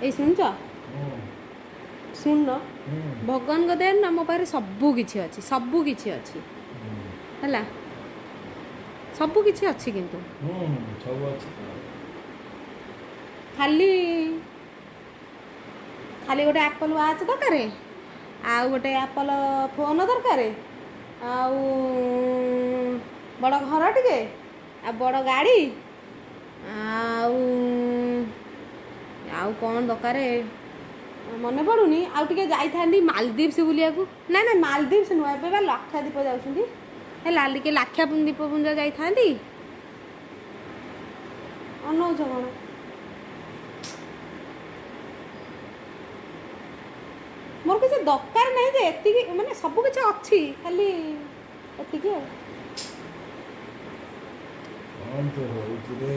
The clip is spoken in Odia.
ଏଇ ଶୁଣୁଛ? ଶୁଣୁନ? ଭଗବାନଙ୍କ ଦୟାରୁ ନା ମୋ ପାଖରେ ସବୁ କିଛି ଅଛି, ସବୁ କିଛି ଅଛି। ହେଲା, ସବୁ କିଛି ଅଛି କିନ୍ତୁ ସବୁ ଅଛି। ଖାଲି ଖାଲି ଗୋଟେ ଆପଲ୍ ୱାଚ୍ ଦରକାର, ଆଉ ଗୋଟେ ଆପଲ୍ ଫୋନ୍ ଦରକାର, ଆଉ ବଡ଼ ଘର ଟିକେ, ଆଉ ବଡ଼ ଗାଡ଼ି, ଆଉ ଆଉ କ'ଣ ଦରକାର ମନେ ପଡ଼ୁନି। ଆଉ ଟିକେ ଯାଇଥାନ୍ତି ମାଲଦ୍ୱୀପ୍ସ ବୁଲିବାକୁ। ନା ନା, ମାଲଦ୍ୱୀପ୍ସ ନୁହଁ, ଏବେ ବା ଲାକ୍ଷାଦ୍ୱୀପ ଯାଉଛନ୍ତି। ହେଲା, ଟିକେ ଲାକ୍ଷା ଦ୍ୱୀପପୁଞ୍ଜ ଯାଇଥାନ୍ତି। ଅନଉଛ କ'ଣ? ମୋର କିଛି ଦରକାର ନାହିଁ ଯେ, ଏତିକି ମାନେ ସବୁ କିଛି ଅଛି, ଖାଲି ଏତିକି। ଆଉ କ'ଣ ତୁ ହଉଛୁ ରେ?